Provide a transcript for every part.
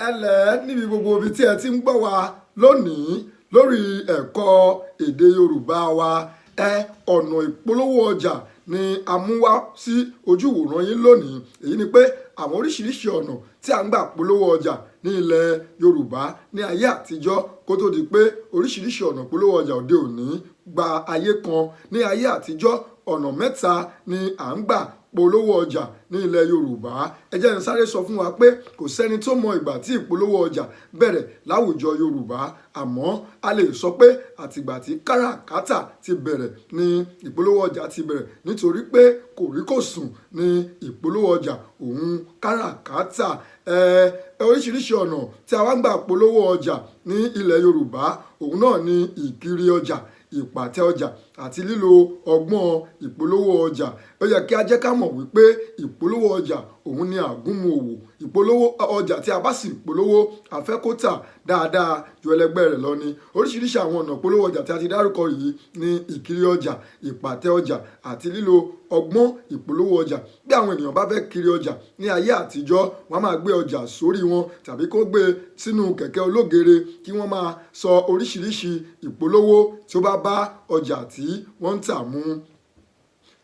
Ẹlẹ́ níbi gbogbo ibi tí ẹ ti ń gbọ́ wa lónìí lórí ẹ̀kọ́ èdè Yorùbá wa. Ẹ ọ̀nà ìpolówó ọjà ni a mú wá sí ojú ìwòran yín lónìí. Èyí ni pé àwọn oríṣiríṣi ọ̀nà tí a ń gbà polówó ọjà ní ilẹ̀ Yorùbá ní ayé àtijọ́, kó tó di pé oríṣiríṣi ọ̀nà polówó ọjà òde òní gba ayé kan. Ní ayé àtijọ́, ọ̀nà mẹ́ta ni à ń gbà polówó ọjà ní ilẹ̀ Yorùbá. Ẹ jẹ́ n sáré sọ fún wa pé kò sẹ́ni tó mọ ìgbà tí ìpolówó ọjà bẹ̀rẹ̀ láwùjọ Yorùbá, àmọ́ a lè sọ pé àtìgbà tí káràkátà ti bẹ̀rẹ̀ ni ìpolówó ọjà ti bẹ̀rẹ̀, nítorí pé kòríkòsùn ni ìpolówó ọjà òun káràkátà. Ẹ oríṣiríṣi ọ̀nà tí a wá ń gbà polówó ọjà ní ilẹ̀ Yorùbá, òun náà ni ìkiri ọjà, ìpàtẹ ọjà àti lílo ọgbọ́n ìpolówó ọjà. Ó yẹ kí a jẹ́ ká mọ̀ wípé ìpolówó ọjà òun ni àgúnmu òwò. Ìpolówó ọjà tí a bá sì polówó, a fẹ́ kó tà dáadáa ju ẹlẹgbẹ́ rẹ̀ lọ ni. Oríṣiríṣi àwọn ọ̀nà ìpolówó ọjà tí a ti dárúkọ yìí ní ìkiri ọjà, ìpàtẹ ọjà àti lílo ọgbọ́n ìpolówó ọjà. Bí àwọn ènìyàn bá fẹ́ kiri ọjà ní ayé àtijọ́, wọ́n á máa gbé ọjà sórí wọn tàbí kó gbé sínú kẹ̀kẹ́ ológere, kí wọ́n máa sọ oríṣiríṣi ìpolówó tí ó bá bá ọjà tí wọ́n ń tà mu.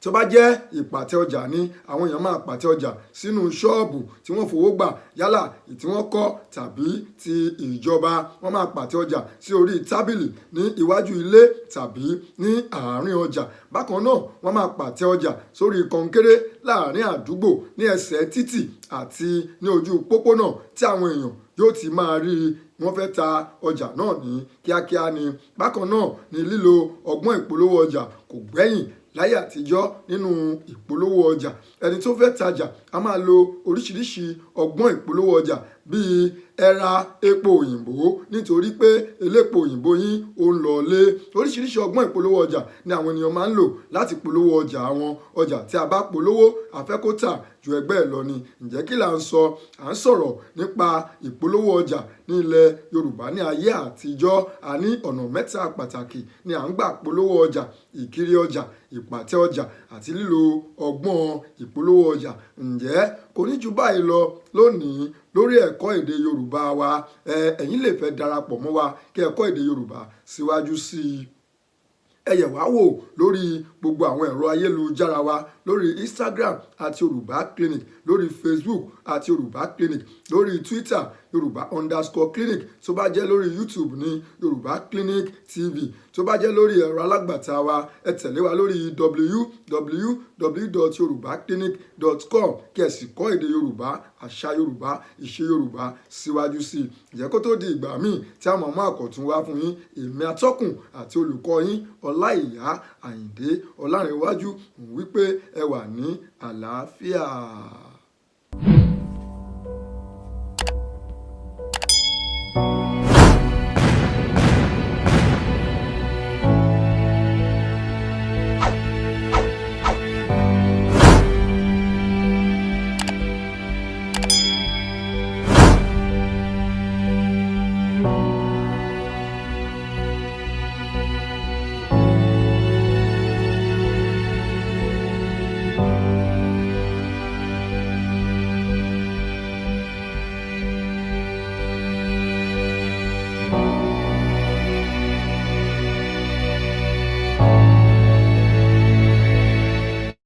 Tó bá jẹ́ ìpàtẹ ọjà ni, àwọn èèyàn máa pàtẹ ọjà sínú ṣọ́ọ̀bù tí wọ́n fowó gbà, yálà tí wọ́n kọ́ tàbí ti ìjọba. Wọ́n máa pàtẹ ọjà sí orí tábìlì ní iwájú ilé tàbí ní àárín ọjà. Bákan náà, wọ́n máa pàtẹ ọjà sórí kọnkéré láàrin àdúgbò, ní ẹsẹ̀ títì àti ní ojú pópónà tí àwọn èèyàn yóò ti máa rí i. Wọ́n fẹ́ ta ọjà náà ní kíákíá ni. Bákan náà ni lílo ọgbọ́n ìpolówó ọjà kò gbẹ́yìn láyé àtijọ́ nínú ìpolówó ọjà. Ẹni tó fẹ́ tajà a máa lo oríṣiríṣi ọgbọ́n ìpolówó ọjà bíi "Ẹ ra epo òyìnbó nítorí pé elépo òyìnbó yín ó ń lọlé." Oríṣiríṣi ọgbọ́n ìpolówó ọjà ni àwọn ènìyàn máa ń lò láti polówó ọjà wọn. Ọjà tí a bá polówó, a fẹ́ kó tà ju ẹgbẹ́ ẹ̀ lọ ni. Ǹjẹ́ kí là ń sọ? À ń sọ̀rọ̀ nípa ìpolówó ọjà ní ilẹ̀ Yorùbá ní ayé àtijọ́. A ní ọ̀nà mẹ́ta pàtàkì ni à ń gbà polówó ọjà: ìkiri ọjà, ìpàtẹ ọjà àti lílo ọgbọ́n ìpolówó ọjà. Ǹjẹ́ kò ní ju báyìí lọ lónìí lórí ẹ̀kọ́ èdè Yorùbá wa. Ẹ̀yin lè fẹ́ darapọ̀ mọ́ wa kí ẹ kọ́ èdè Yorùbá síwájú sí i. Ẹ yẹ̀ wá wò lórí gbogbo àwọn ẹ̀rọ ayélujára wa: lórí Instagram @YorùbáClinic, lórí Facebook @YorùbáClinic, lórí Twitter Yorùbá_clinic. Tó bá jẹ́ lórí YouTube ní Yorùbá Clinic TV. Tó bá jẹ́ lórí ẹ̀rọ alágbàtà wa, ẹ tẹ̀lé wa lórí www.yorùbáclinic.com, kí ẹ sì kọ́ èdè Yorùbá, àṣà Yorùbá, ìṣe Yorùbá síwájú sí i. Ìjẹ́ kó tó di ìgbà míì tí a máa mú àkọ̀tun wá fún yín, èmi atọ́kùn àti olùkọ́ yín, Ọláìyá Àyìndé Ọlárẹ̀wájú, wípé ẹ wà ní àlàáfíà.